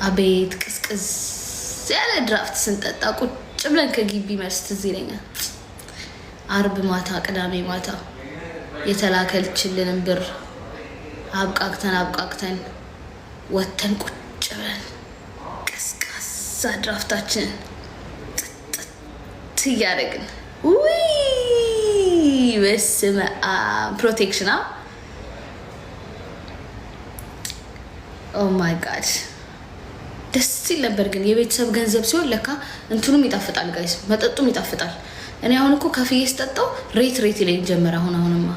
አቤት ቅዝቅዝ ያለ ድራፍት ስንጠጣ ቁጭ ብለን ከግቢ መልስ ትዝ ይለኛል። አርብ ማታ ቅዳሜ ማታ የተላከልችልንን ብር አብቃቅተን አብቃቅተን ወተን ቁጭ ብለን ቀዝቃዛ ድራፍታችንን ጥጥት እያደረግን፣ ውይ በስመ አብ፣ protection። Oh my God፣ ደስ ይል ነበር። ግን የቤተሰብ ገንዘብ ሲሆን ለካ እንትኑም ይጣፍጣል guys፣ መጠጡም ይጣፍጣል። እኔ አሁን እኮ ከፍዬ ስጠጣው ሬት ሬት ይለኝ ጀመረ። አሁን አሁንማ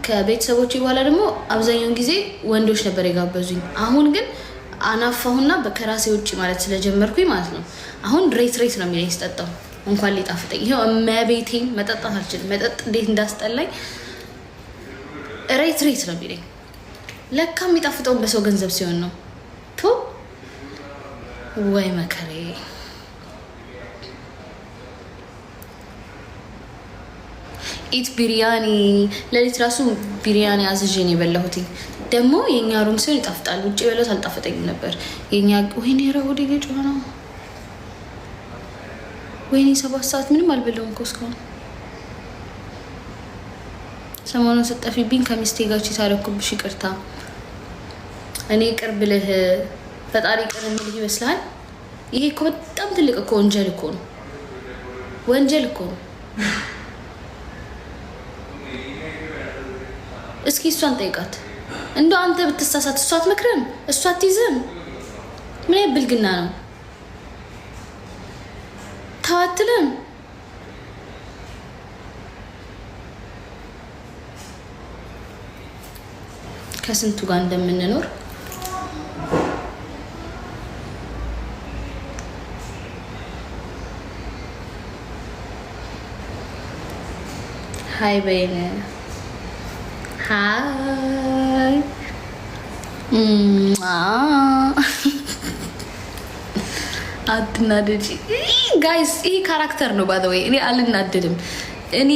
ከቤተሰቦች በኋላ ደግሞ አብዛኛውን ጊዜ ወንዶች ነበር የጋበዙኝ። አሁን ግን አናፋሁና ከራሴ ውጭ ማለት ስለጀመርኩኝ ማለት ነው። አሁን ሬት ሬት ነው የሚለኝ ስጠጣው፣ እንኳን ሊጣፍጠኝ። ይኸው እመቤቴን መጠጣት አልችልም። መጠጥ እንዴት እንዳስጠላኝ፣ ሬት ሬት ነው የሚለኝ። ለካ የሚጣፍጠውን በሰው ገንዘብ ሲሆን ነው። ቱ ወይ መከሬ። Eat ቢሪያኒ። ሌሊት ራሱ ቢሪያኒ አዝዤ ነው የበላሁት። ደግሞ የእኛ room ሲሆን ይጣፍጣል። ውጭ የበላሁት አልጣፈጠኝም ነበር። የኛ ወይኔ፣ ኧረ ሆዴ እየጮኸ ነው። ወይኔ፣ 7 ሰዓት፣ ምንም አልበላሁም እኮ እስካሁን። ሰሞኑን ስጠፊብኝ ከሚስቴ ጋር cheat አደረኩብሽ፣ ይቅርታ። እኔ ይቅር ብልህ ፈጣሪ ይቅር የሚልህ ይመስልሃል? ይሄ እኮ በጣም ትልቅ እኮ ወንጀል እኮ ነው። ወንጀል እኮ ነው። እስኪ እሷን ጠይቃት። እንደው አንተ ብትሳሳት እሷ አትመክርም? እሷ አትይዝም? ምን ያህል ብልግና ነው? ተዋትልም። ከስንቱ ጋር እንደምንኖር። Hi በይን፣ hi። አትናደጂ guys። ይህ character ነው by the way። እኔ አልናደድም እኔ።